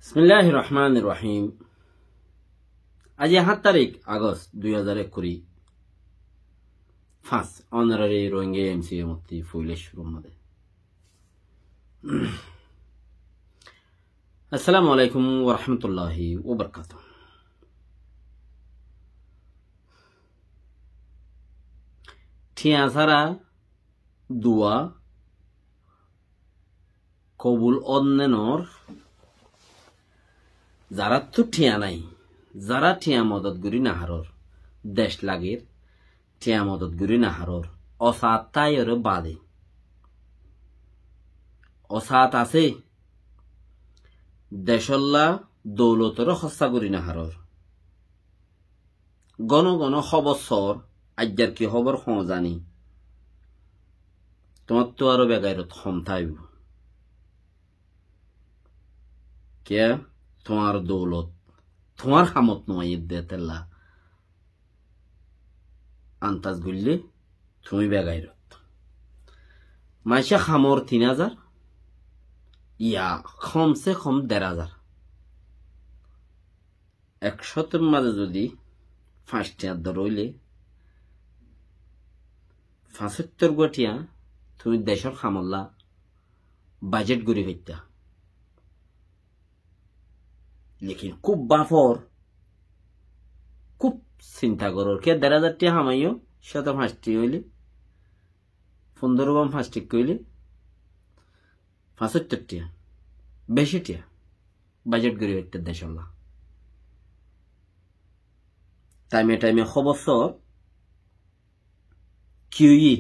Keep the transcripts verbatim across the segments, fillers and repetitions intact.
Bismilláhir Rohmánir Rohím. Aijja háñt tarík Agost dui házar ekkuri fañs, Honorary Rohingya M C A mottí foila cúrur mazé. Assalamu alaikum wa rahmatullahi wa barakatuhu. Thiañ sára dua kobul ónne noór. Zaráttu thiañ nái, zará thiañ modot gorí naharór, dec lagir, thiañ modot gorí naharór, osaat táiyoré bade. Osaat asé, decólla doulotoré hóssa gorí naharór. Góno góno hóbor soór, aijjar ki hóbor hoó zani. Tuáñttú aró begairot hom táibo. Kiyá? Tuáñr doulot tuáñr hamot no aiyér de étella. Antas goillé tuñí begairot. Maicá hamor tin házar, ya hom se hom der házar. Ek cótor mazé zodi fañs thiañ dor óile, fañsóttor gua thiañ tuñí decór hamolla bajet gorí faittá. Lekin kúb bafor, kúb sinta gorór. Kiyá der házar thiañ hamaiyó, cóto fañs thiañ óile, fundóro gua fañs thiañ óile, fañsóttor thiañ, beci thiañ bajet gorí faittá decólla. Thaime thaime hóbor soór, ki óiye?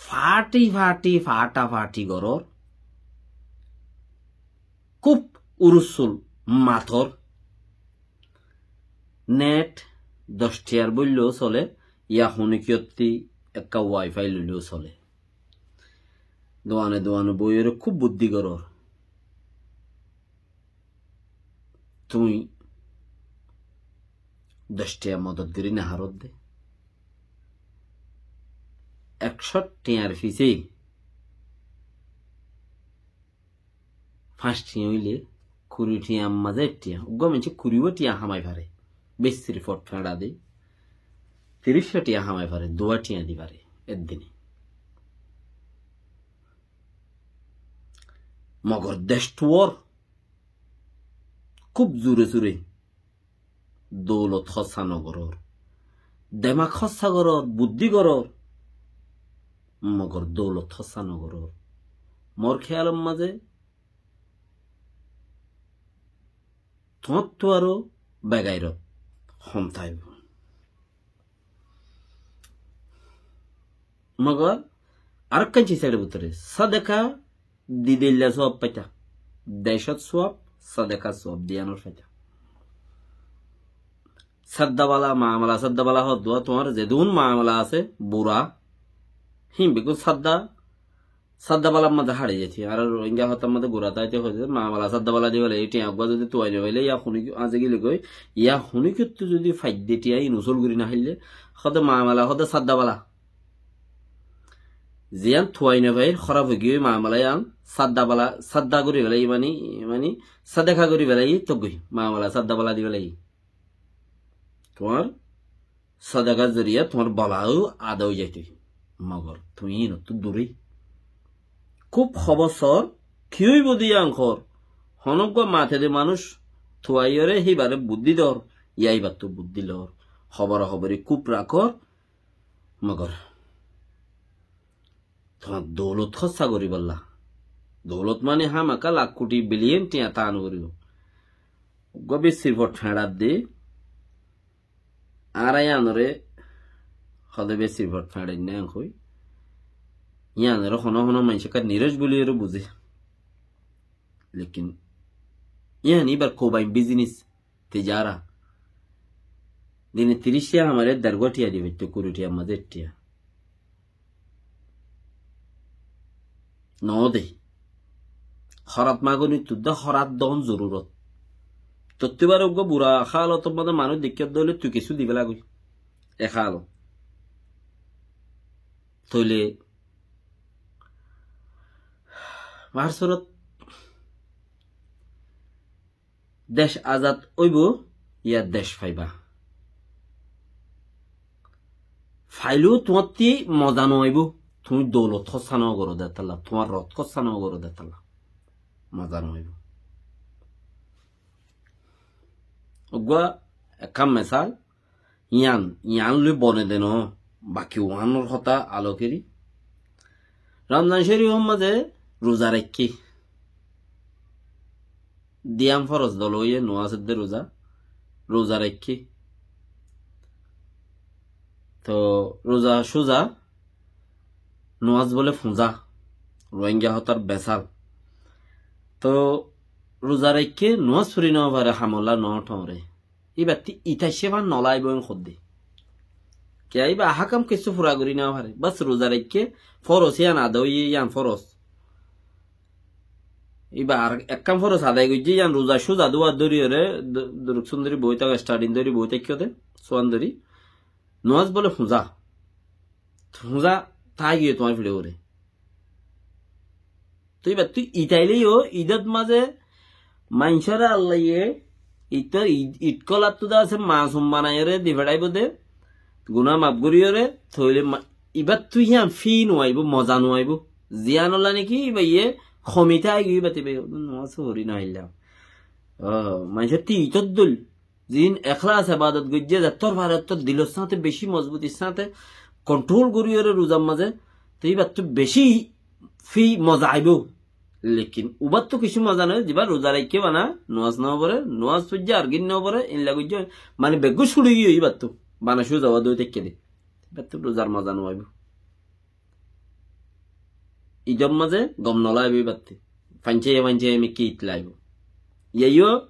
Fathi fathi fatha fathi gorór, kúb urussul mator, net doc thiañr boilló solé, ya honikiyótti ekka wifi loiló solé. Duane duane boiyóre kúb buddí gorór. Tuñí doc thiañ modot gorí naharódde. Ek cót thiañr fisé fañs thiañ óile, kuri thiañ mazé ek thiañ. Uggúa maincé kuri thiañ hamai fare, bessir fot feñça di. Tiríc thiañ hamai fare, dua thiañ di fare ek dine. Mogor dec tuwar kúb zure zure doulot hóssa nogorór. Demak hóssa gorór, buddí gorór. Mogor doulot hóssa nogorór. Mor kéyalor mazé tuáñttú aró begairot hom táibo. Mogor arekkán ciz eçe bútore, sodeka di dilla suwab faita. Decót suwab, sodeka suwab, diyanor faita. Sadda bala, mamala sadda bala hoddua tuáñr zedún mamala asé, bura, hín beggún sadda, sadda balar mazé hári zaitó. Ar Rohingya hotár mazé gura táite hoide, mamala sadda bala di bala, ei thiañ uggúa zodi tuwai no faile, ya honi aze gile goi, ya honikiyóttu zodi faidde thiañ ín usúl gorí no faille, hode mamala hode sadda bala. Ziyán tuwai no fair, hóraf ói giyói mamala yían, sadda bala, sadda gorí felaiye mani, mani, sadeka gorí felaiye, tógoi, mamala sadda bala di felaiye. Tuáñr sadekar zoriya tuáñr bala ó ada ói zaitó. Mogor tuñí ínottú dure. Kúb hóbor soór, ki óibo de yían hoór. Honóggua mate de manúic tuwaiyóre híbare buddí dor, ya híbattú buddí lor. Hóbora hóbori kúb rakór, Mogor tuáñr doulot hóssa goríbolla. Doulot mani hámaka lak kuthi biliyen thiañ táan goríbo. Uggúa bessir fot feñçat de, añára yíanoré hode bessir fot feñçainná en hoi. Yíanoré honó honó maincé ekka niroc buliyóre buzé. Lekin yían íbar kobain bizinis. Tijara. Dine tiríc thiañ hamaile der gua thiañ di faittó, kuri thiañr mazé ek thiañ. No de. Hórat magoni tudda hórat don zorurot. Tottú ibare uggúa bura hálotor mazé manúic deikkó de óile tui kessú di fela goi. E hálot. Tóile Mar surot Dec azad óibo, yá dec faiba. Faileu tuáñtti moza no aibó. Tuñí doulot hóssa no goró de tálla, tuáñr rot hóssa no goró de tálla, moza no aibó. Uggúa ekkán mesal, yián, yián loi bone de no, baki uánor hotá alokeri. Ramzan Córifor mazé ruza raikké. Diyán foros dol óiye, nuáz edde ruza, ruza raikké. Toh ruza cúza, nuáz bóle fuñza, Ruáingga hotár besal. Toh ruza raikké, nuáz fori no fare, hamolla no thóñre. Íbattí ita céfan no laibo en hoddé. Kiyá íba ahkam kessú fura gorí no fare. Bas ruza raikké, foros yián ada óiye, yián foros. Íba ar ekkán foros adai goijjé, yián ruza cúza duwa dóri ore, du-, duruk sundori boi táke, starting dóri boi táke de, suan dóri. Nuáz bóle fuñza. Fuñza tái giyé tuáñr fire ore. Toi íbattú itaile yó, idot mazé maincóre Allaye, ito id-, id kolattú de asé masum banaiyóre di feçaibo de, guná maf goríyore, toile ma-, íbattú yián fi no aibo, moza no aibo. Ziyanolla niki íba iye homite aigiyói íbattú íba nuáz fori no faillám. Ó, maincór ti itor dul, zin ekhlas ebadot goijjé, zettór fare ettór dilor sáñte beci mozbutir sáñte kontrol goríyore ruzar mazé, to íbattú beci fi moza aibo. Lekin ubattú kissú moza no, ziba ruza raikké bana, nuáz no fore, nuáz foijjé ar gin no fore, inla goijjé, mane beggún cúri giyé íbattú, bana cúza ówa dói táikke de. Íbattú ruzar moza no aibo. Idor mazé gom no laibo íbattí. Fañcaiye fañcaiye mikká id laibo. Yaiyo,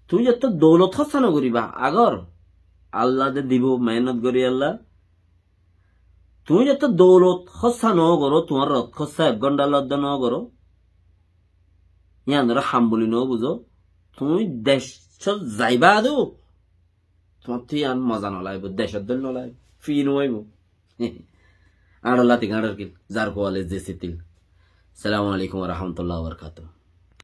tuñí zettór doulot hóssa no goríba, agor. Alla de dibo, mehénot gorí Alla. Tuñí zettór doulot hóssa no goró, tuáñr rot hóssa ek gónthar lodde no goró. Yiánore ham buli no buzó. Tuñí decót zaiba de, tuáñttú yián moza no laibo, decót dol no laibo, fi no aibo. Añçar lati gañçar kil, zar kuwale zesi til. Assalamu alaikum wa rahmatullahi wa barakatuhu.